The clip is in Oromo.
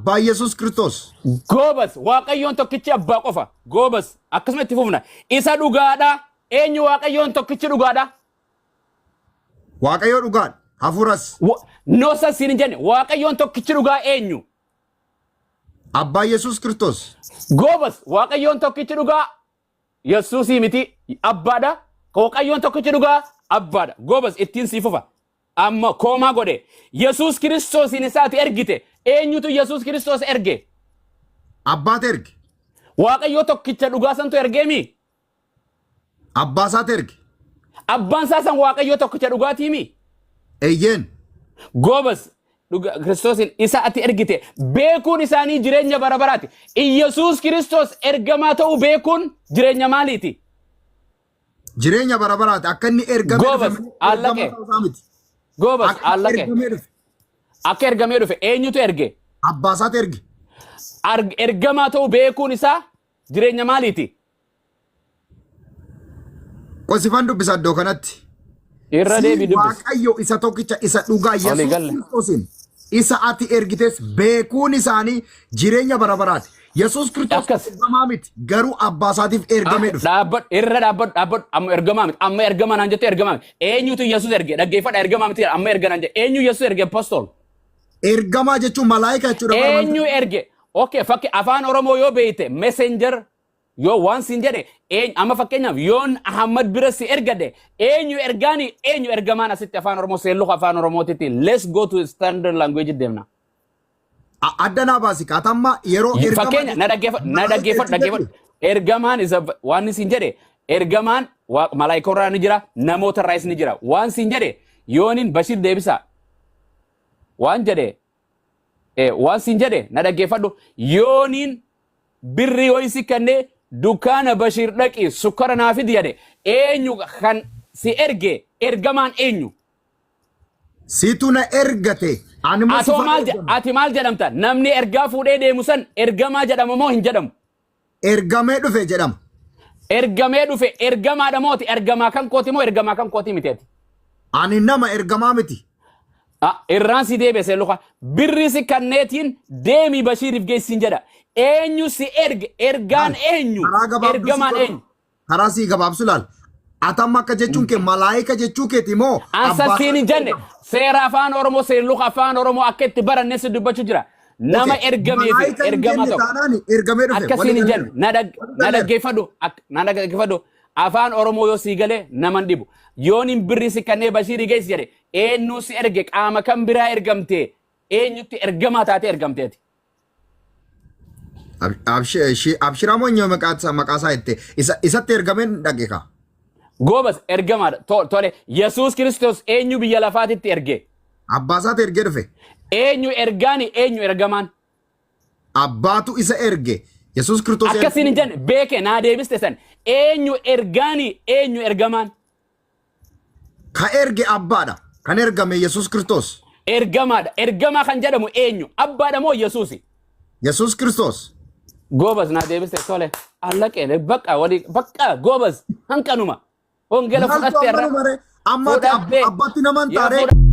Abbaa Yesuus Kiristoos. Goobas, Waaqayyoon tokkichi abbaa qofa. Goobas, akkasuma itti fufna. Isa dhugaadha. Eenyu Waaqayyoon tokkichi dhugaadha? Waaqayyo dhugaadha. Hafuuras. No san siin hin jenne. Waaqayyoon tokkichi dhugaa eenyu? Abbaa Yesuus Kiristoos. Goobas, Waaqayyoon tokkichi dhugaa Yesuusii miti, abbaadha. Waaqayyoon tokkichi dhugaa abbaadha. Goobas, ittiin sii fufa. Amma koomaa godhe. Yesuus Kiristoosiin isaati ergite. Eenyutu Yesuus Kiristoos erge? Abbaatu erge. Waaqayyoo tokkicha dhugaa santu ergeemi? Abbaa isaatu erge. Abbaan isaa san Waaqayyoo tokkicha dhugaatiimi? Eeyyeen. Goobas, dhuga Kiristoosiin isa ati ergite beekuun isaanii jireenya bara baraati. Iyyasuus Kiristoos ergamaa ta'uu beekuun jireenya maaliiti? Jireenya bara baraati. Akka inni ergamee dhufe Goobas, malee ergamaa allaqe. ta'uu isaa miti. Goobas, Akka inni allaqe. ergamee dhufe. Akka ergamee dhufe eenyutu erge? Abbaa isaatu erge. Ergamaa ta'uu beekuun isaa jireenya maaliiti? Qosifan dubbisa iddoo kanatti. Irra Si deebii dubbisi. Waaqayyo isa tokkicha isa dhugaa Olii Yesuus galle. Kiristoosiin isa ati ergites beekuun isaanii jireenya bara baraati. Yesuus Kiristoos Akkas. ergamaa miti garuu abbaa isaatiif ergamee dhufe. Dhaabbadhu, irra dhaabbadhu, dhaabbadhu. Amma ergamaa miti, amma ergamaa naan jette, ergamaa miti. Eenyutu Yesuus erge? Dhaggeeffadha, ergamaa miti, amma erga naan jette. Eenyu Yesuus erge, apostol? Ergamaa jechuun malaayika jechuudha. Bara Eenyu erge? Okay, fakki afaan Oromoo yoo beeyte, messenger yoo waan siin jedhe eenyu? Amma fakkeenyaaf yoon Ahmad bira si ergadhe, eenyu ergaani, eenyu ergamaan? Asitti afaan Oromoo seelluka afaan Oromootitti, let's go to standard language deemna. Adda naa baasi kaatamma yeroo ergamaa Fakkeenya na jechuun dhaggeeffadhu, na malaayika dhaggeeffadhu, jechuu dhaggeeffadhu. Ergamaan isa waan siin jedhe, ergamaan malaayika irraa ni jira, namoota irraas ni jira. Waan siin jedhe, yoonin Bashir deebisa waan jedhe, waan siin jedhe na dhaggeeffadhu. Yooniin birrii yoo si kennee dukkaana Bashir dhaqi sukkara naa fidi jedhe, eenyu kan si erge? Ergamaan eenyu? Situ na ergate. Ani immoo Atoo sifan maal ergame. ati maal jedhamta? Namni ergaa fuudhee deemu san ergamaa jedhama moo hin jedhamu? Ergamee dhufe jedhama. Ergamee dhufe ergamaadha mooti? Ergamaa kan kooti moo ergamaa kan kooti miteeti? Ani nama, ergamaa miti. Ah, irraan si deebise luka. Birri si kanneetiin deemi Bashiiriif geessin jedha. Eenyu si erge? Ergaan eenyu? Karaa gabaabduu si Ergamaan godhu. eenyu? Karaa sii gabaabsu laal. Atamma akka jechuun kee malaayika jechuu keeti moo Ansa abbaa siin hin jenne, seera afaan Oromoo, seerluka afaan Oromoo akka itti baranne si dubbachuu jira. Nama ergamee fi Malaayika hin ergamaa jenne tokko. taanaan ergamee dhufe. Akka siin hin jenne, na dhaggeeffadhu, na dhaggeeffadhu. Afaan Oromoo yoo sii galee naman dhibu. Yoon hin birri si kannee Bashiirii geessi jedhe, eenyu si erge? Qaama kan biraa ergamte? Eenyutti ergamaa taatee ergamteeti? Abshiraa moo eenyu maqaa isaa jette isatti ergameen dhaqe kaa. Goobas, ergamaadha. Tole, Yesuus Kiristoos eenyu biyya lafaatitti erge? Abbaa isaatti ergee dhufe. Eenyu ergaani, eenyu ergamaan? Abbaatu isa erge. Yesuus Kiristoos Akkasiin hin jenne, beeke naa deebiste san. Eenyu ergaani, eenyu ergamaan? Ka erge abbaadha. Kan ergame Yesuus Kiristoos. Ergamaadha. Ergamaa kan jedhamu eenyu? Abbaadha moo Yesuusi? Yesuus Kiristoos. Goobas, naa deebiste, tole. Allaqee bakka walii bakka, goobas, hanqanuma. Wangeela Maaltu fudhatte irra. ammanuma ree? Amma ati Fudhatte. abbatti naman Yoo taaree. fudhatte.